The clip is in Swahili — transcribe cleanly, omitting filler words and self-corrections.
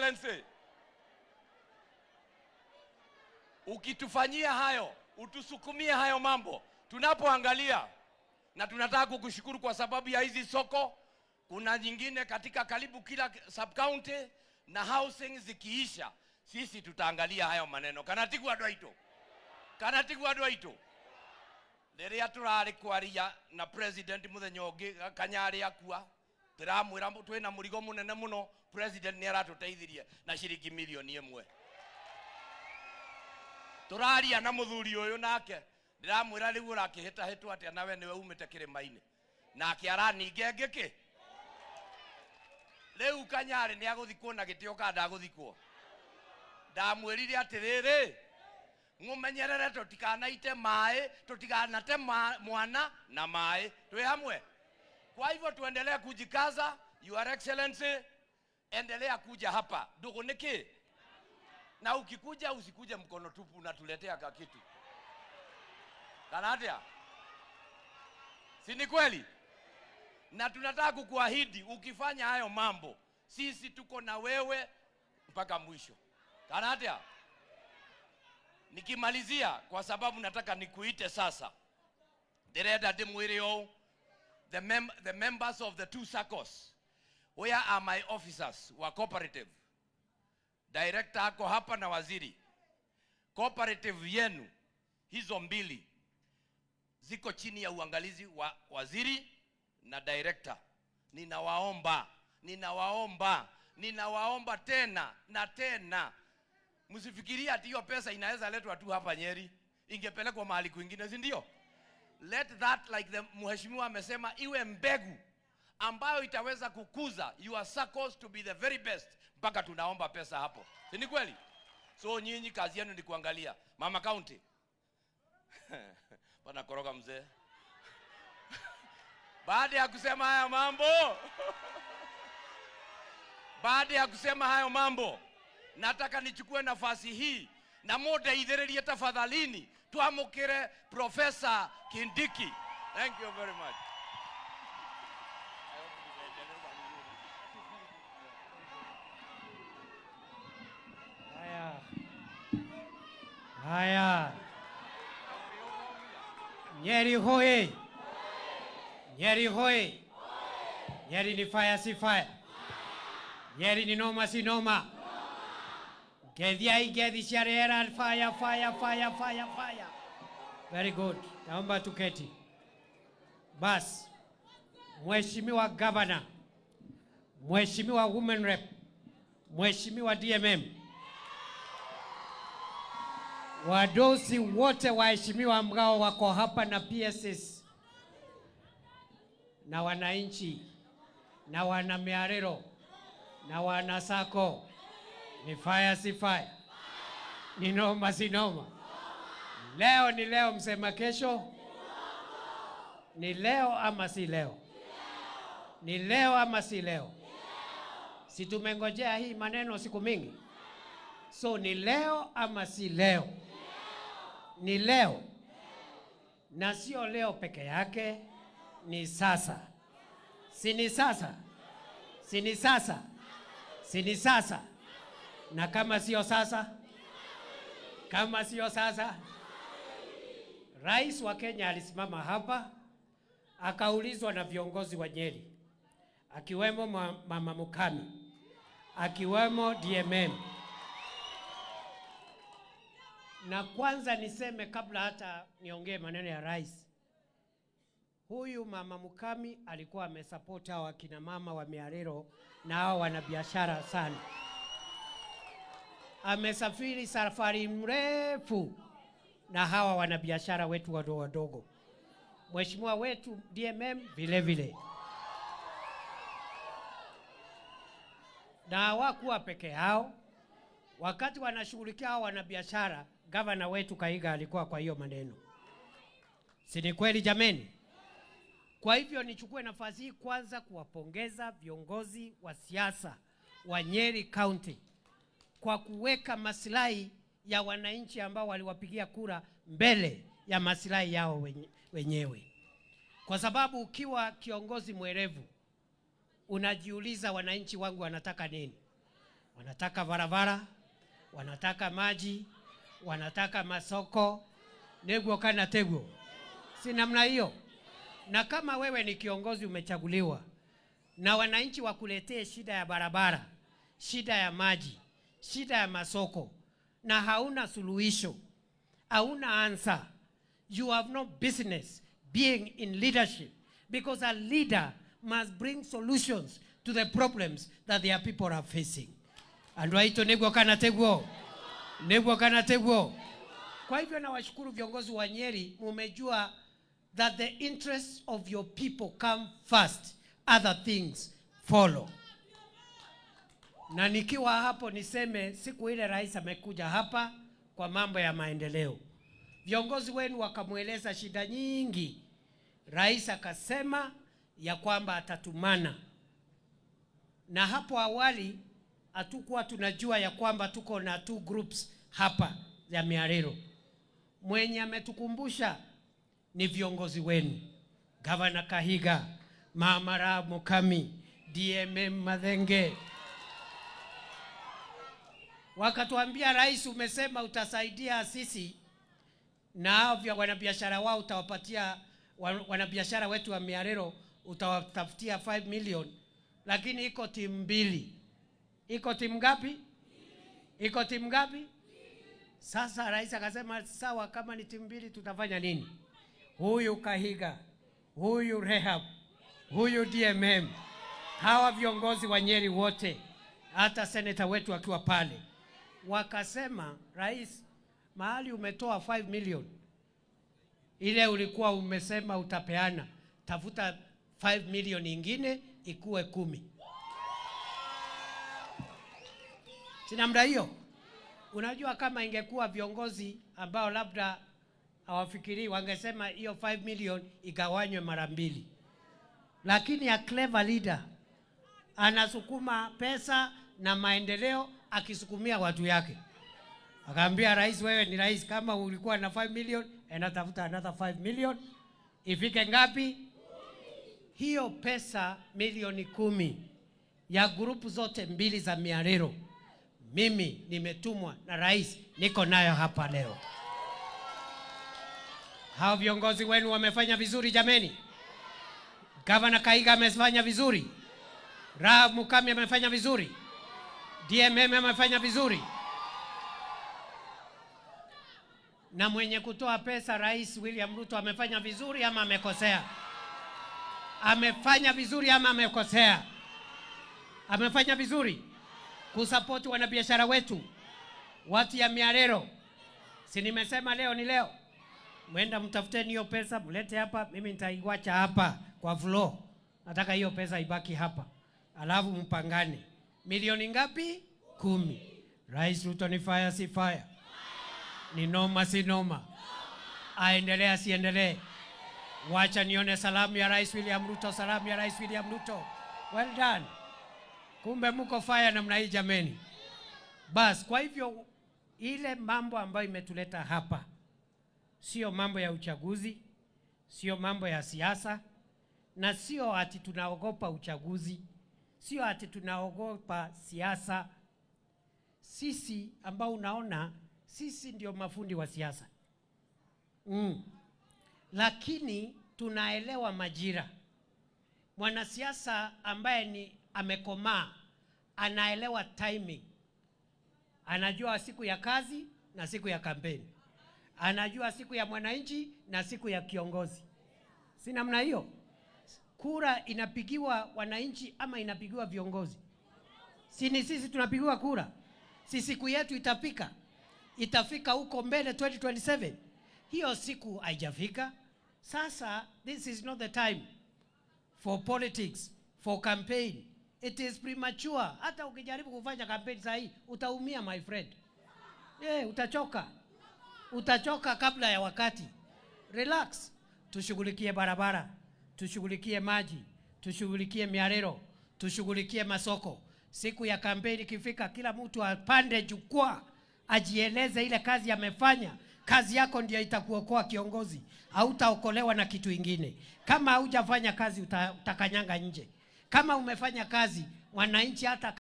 Excellency, ukitufanyia hayo, utusukumie hayo mambo, tunapoangalia na tunataka kukushukuru kwa sababu ya hizi soko. Kuna nyingine katika karibu kila sub county na housing zikiisha, sisi tutaangalia hayo maneno. Kana tiguo andũ aitũ? Kana tiguo andũ aitũ? Rĩrĩa tũrarĩ kwaria na president mũthenya ũngĩ Kanyarĩ akua, ndĩramwĩra twĩna mũrigo mũnene mũno. President nĩ aratũteithirie na ciringi milioni 1. Tũraria na mũthuri ũyũ nake ndĩramwĩra rĩu ũrakĩhĩtahĩtwo atĩa nawe nĩwe umĩte kĩrĩma-inĩ, nake araninga ĩngĩ kĩ rĩu. Kanyarĩ nĩ agũthikwo na gĩtĩo kana ndagũthikwo? Ndamwĩrire atĩrĩrĩ, ng'ũmenyerere tũtikanaite maĩ, tũtikanate mwana na maĩ. Twĩ hamwe? Kwa hivyo tuendelee kujikaza. Your Excellency, endelea kuja hapa ndugu niki, na ukikuja usikuje mkono tupu, unatuletea kakitu kana atia, si ni kweli? Na tunataka kukuahidi ukifanya hayo mambo, sisi tuko na wewe mpaka mwisho, kana atia? Nikimalizia, kwa sababu nataka nikuite sasa, ndĩrenda ndĩmwĩre ũũ, the members of the two SACCOs, where are my officers wa cooperative? Director ako hapa na waziri. Cooperative yenu hizo mbili ziko chini ya uangalizi wa waziri na director. Ninawaomba, ninawaomba, ninawaomba tena na tena, msifikirie ati hiyo pesa inaweza letwa tu hapa Nyeri, ingepelekwa mahali kwingine, si ndio? Let that, like the mheshimiwa amesema, iwe mbegu ambayo itaweza kukuza your SACCOs to be the very best, mpaka tunaomba pesa hapo, si ni kweli? So nyinyi kazi yenu ni kuangalia Mama County pana koroga mzee. Baada ya kusema haya mambo, baada ya kusema hayo mambo, nataka nichukue nafasi hii na mundeithĩrĩrie tafadhalini, twamũkĩre Professor Kindiki. Thank you very much. I hope nimeendeleza vizuri. Haya. Haya. Nyeri hoye! Nyeri hoye! Nyeri ni fire si fire? Nyeri ni noma si noma? Ngeithiai ngeithi cia rĩera, fire, fire, fire, fire, fire. Very good. Naomba tuketi. Bas. Mheshimiwa Governor, Mheshimiwa Women Rep, Mheshimiwa DMM, wadosi wote waheshimiwa ambao wako hapa na PSS na wananchi na wana Miariro na wana Sacco, ni fire si fire? Ni noma si noma? Leo ni leo, msema kesho ni leo ama si leo? Ni leo ama si leo? Si tumengojea hii maneno siku mingi? So ni leo ama si leo? Ni leo, na sio leo peke yake, ni sasa. Si ni sasa? Si ni sasa? Si ni sasa? Na kama sio sasa? Kama sio sasa? Rais wa Kenya alisimama hapa akaulizwa na viongozi wa Nyeri akiwemo Mama Mukami, akiwemo DMM. Na kwanza niseme kabla hata niongee maneno ya rais, huyu Mama Mukami alikuwa amesupport hao akina mama wa Miariro na hao wanabiashara sana. Amesafiri safari mrefu na hawa wanabiashara wetu wadogo wadogo. Mheshimiwa wetu DMM vile vile, na hawakuwa peke yao. Wakati wanashughulikia hao wanabiashara, gavana wetu Kahiga alikuwa kwa hiyo maneno, si ni kweli jameni? Kwa hivyo nichukue nafasi hii kwanza kuwapongeza viongozi wa siasa wa Nyeri County kwa kuweka maslahi ya wananchi ambao waliwapigia kura mbele ya maslahi yao wenyewe, kwa sababu ukiwa kiongozi mwerevu unajiuliza wananchi wangu wanataka nini. Wanataka barabara, wanataka maji, wanataka masoko, neguo kana teguo, si namna hiyo? Na kama wewe ni kiongozi umechaguliwa na wananchi wakuletee shida ya barabara, shida ya maji, shida ya masoko, na hauna suluhisho, hauna answer, you have no business being in leadership, because a leader must bring solutions to the problems that their people are facing. Andu aitũ, nĩguo kana tiguo? Nĩguo kana tiguo? Kwa hivyo nawashukuru viongozi wa Nyeri, mumejua that the interests of your people come first, other things follow. Na nikiwa hapo niseme siku ile rais amekuja hapa kwa mambo ya maendeleo, viongozi wenu wakamweleza shida nyingi. Rais akasema ya kwamba atatumana, na hapo awali hatukuwa tunajua ya kwamba tuko na two groups hapa ya Miariro. Mwenye ametukumbusha ni viongozi wenu, Gavana Kahiga, Mama Rahab Mukami, DMM Mathenge, wakatuambia, "Rais, umesema utasaidia sisi na hao vya wanabiashara wao, utawapatia wanabiashara wetu wa Miariro utawatafutia 5 million, lakini iko timu mbili." Iko timu ngapi? Iko timu ngapi? Sasa rais akasema sawa, kama ni timu mbili tutafanya nini? Huyu Kahiga, huyu Rahab, huyu DMM, hawa viongozi wa Nyeri wote, hata seneta wetu akiwa pale, wakasema, "Rais, mahali umetoa 5 million ile ulikuwa umesema utapeana, tafuta 5 million ingine ikuwe 10." Si namna hiyo? Unajua, kama ingekuwa viongozi ambao labda hawafikirii, wangesema hiyo 5 million igawanywe mara mbili, lakini a clever leader anasukuma pesa na maendeleo akisukumia watu yake. Akaambia rais, "Wewe ni rais, kama ulikuwa na 5 million, enda tafuta another 5 million, ifike ngapi?" Hiyo pesa milioni 10 ya group zote mbili za Miariro, mimi nimetumwa na rais, niko nayo hapa leo. Hao viongozi wenu wamefanya vizuri jameni. Gavana Kahiga amefanya vizuri, Rahab Mukami amefanya vizuri, DMM amefanya vizuri, na mwenye kutoa pesa Rais William Ruto amefanya vizuri ama amekosea? Amefanya vizuri ama amekosea? Amefanya vizuri kusapoti wanabiashara wetu, watu ya Miariro. Si nimesema leo ni leo? Mwenda mtafuteni hiyo pesa mlete hapa, mimi nitaiwacha hapa kwa floor. Nataka hiyo pesa ibaki hapa, alafu mpangane milioni ngapi? 10. Rais Ruto ni fire, si fire? Ni noma, si noma? Aendelee asiendelee? Wacha nione salamu ya Rais William Ruto, salamu ya Rais William Ruto. Well done. Kumbe mko fire namna hii jameni. Bas, kwa hivyo ile mambo ambayo imetuleta hapa sio mambo ya uchaguzi, sio mambo ya siasa, na sio ati tunaogopa uchaguzi, sio ati tunaogopa siasa. Sisi ambao unaona sisi ndio mafundi wa siasa. Lakini tunaelewa majira. Mwanasiasa ambaye ni amekomaa anaelewa timing, anajua siku ya kazi na siku ya kampeni, anajua siku ya mwananchi na siku ya kiongozi. Si namna hiyo? Kura inapigiwa wananchi ama inapigiwa viongozi? Si ni sisi tunapigiwa kura? Si siku yetu itafika? Itafika huko mbele 2027. Hiyo siku haijafika. Sasa this is not the time for politics, for campaign. It is premature. Hata ukijaribu kufanya campaign saa hii utaumia, my friend. Utachoka. Utachoka kabla ya wakati. Relax. Tushughulikie barabara, tushughulikie maji, tushughulikie miarero, tushughulikie masoko. Siku ya kampeni ikifika, kila mtu apande jukwaa ajieleze ile kazi amefanya. Kazi yako ndio itakuokoa kiongozi, hautaokolewa na kitu ingine. Kama haujafanya kazi utakanyanga nje. Kama umefanya kazi, wananchi hata